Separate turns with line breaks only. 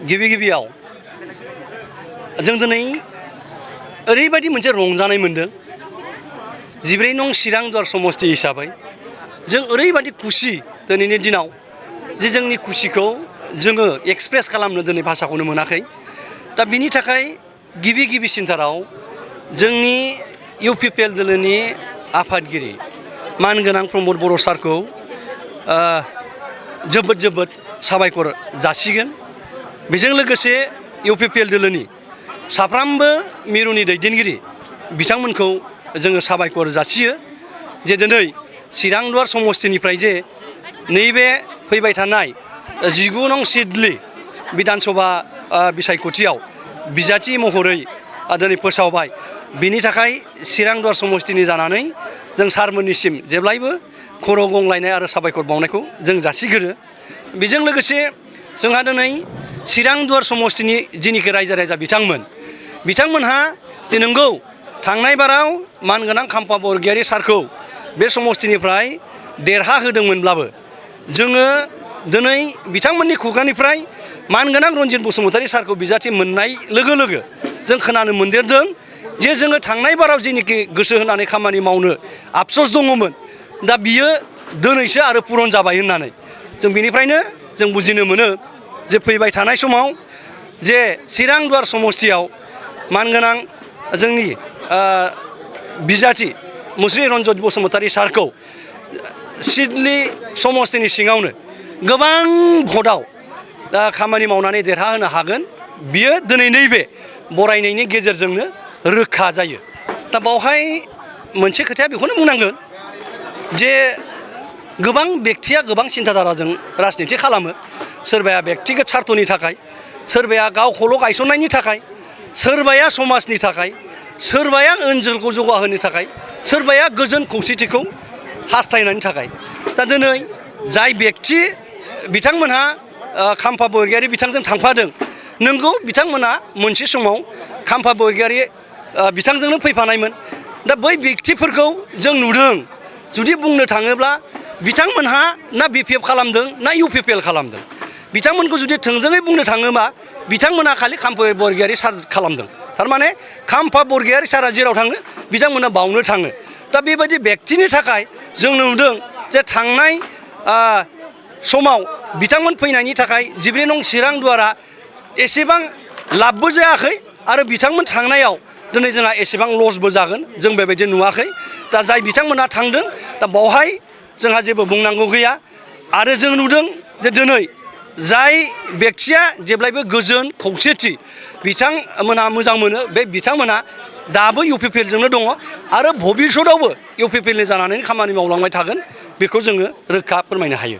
गिबियाव जों दिनै ओरैबायदि मोनसे रंजानाय मोनदों 14 नं चिरां दुवार समष्टि हिसाबै जों ओरैबायदि खुसि दिनैनि दिनाव जे जोंनि खुसिखौ जोङो एक्सप्रेस खालामनो दिनै भाषाखौनो मोनाखै दा बिनि थाखाय गिबिसिनथाराव जोंनि इउपिपिएल दोलोनि आफादगिरि मानगोनां प्रमद बर' सारखौ जोबोद साबायखर जासिगोन। बेजों लोगोसे इउपिपिएल दोलोनि साफ्रोमबो मिरुनि दैदेनगिरि बिथांमोनखौ जोङो साबायखर जासियो जे दिनै चिरां दुवार समष्टिनिफ्राय जे नैबे फैबाय थानाय 19 नं सिडली बिधानसभा बिसायख'थियाव बिजाथि महरै दिनै फोसावबाय बिनि थाखाय चिरां दुवार समष्टिनि जानानै जों सारमोननिसिम जेब्लायबो खर' गंलायनाय आरो साबायखर बावनायखौ जों जासिगोरो। बेजों लोगोसे जोंहा दिनै चिरां दुवार समष्टिनि जिनिखि रायजो बिथांमोनहा जे नंगौ थांनाय बाराव मानगोनां खाम्फा बरगयारी सारखौ बे समष्टिनिफ्राय देरहा होदोंमोनब्लाबो जोङो दिनै बिथांमोननि खुगानिफ्राय मानगोनां रन्जित बसुमतारी सारखौ बिजाथि मोननाय लोगो जों खोनानो मोनदेरदों जे जोङो थांनाय बाराव जेनिखि गोसो होनानै खामानि मावनो आफसोस दङमोन दा बियो दिनैसो आरो पुरन जाबाय होननानै जों बेनिफ्रायनो जों बुजिनो मोनो जे फैबाय थानाय समाव जे चिरां दुवार समष्टियाव मानगोनां जोंनि बिजाथि मुस्रि रन्जित बसुमतारी सारखौ सिडली समष्टिनि सिङावनो गोबां भटआव खामानि मावनानै देरहाहोनो हागोन बियो दिनै नैबे बरायनायनि गेजेरजोंनो रोखा जायो। दा बावहाय मोनसे खोथाया बेखौनो बुंनांगोन जे गोबां बेक्तिया गोबां सिन्थाधाराजों राजनिति खालामो सोरबाया बेक्तिगत सार्थनि थाखाय सोरबाया गावखौल' गायसननायनि थाखाय सोरबाया समाजनि थाखाय सोरबाया ओनसोलखौ जौगाहोनो थाखाय सोरबाया गोजोन खौसेथिखौ हास्थायनायनि थाखाय दा दिनै जाय बेक्ति बिथांमोनहा खाम्फा बरगयारी बिथांजों थांफादों नंगौ बिथांमोना मोनसे समाव खाम्फा बरगयारी बिथांजोंनो फैफानायमोन दा बै बेक्तिफोरखौ जों नुदों जुदि बुंनो थाङोब्ला बिथांमोनहा ना बिपिएफ खालामदों ना इउपिपिएल खालामदों बिथांमोनखौ जुदि थोंजोङै बुंनो थाङोबा बिथांमोनहा खालि खाम्फा बरगयारी सार खालामदों थारमाने खाम्फा बरगयारी सारा जेराव थाङो बिथांमोना बावनो थाङो दा बेबायदि बेक्तिनि थाखाय जों नुदों जे थांनाय समाव बिथांमोन फैनायनि थाखाय 14 नं चिरां दुवारा एसेबां लाबबो जायाखै आरो बिथांमोन थांनायाव दिनै जोंहा एसेबां लसबो जागोन जों बेबायदि नुवाखै दा जाय बिथांमोना थांदों दा बावहाय जोंहा जेबो बुंनांगौ गैया आरो जों नुदों जे दिनै जाय बेक्तिया जेब्लायबो गोजोन खौसेथि बिथांमोनहा मोजां मोनो बे बिथांमोनहा दाबो इउपिपिएलजोंनो दङ आरो भबिसतआवबो इउपिपिएलनि जानानै खामानि मावलांबाय थागोन बेखौ जोङो रोखा फोरमायनो हायो।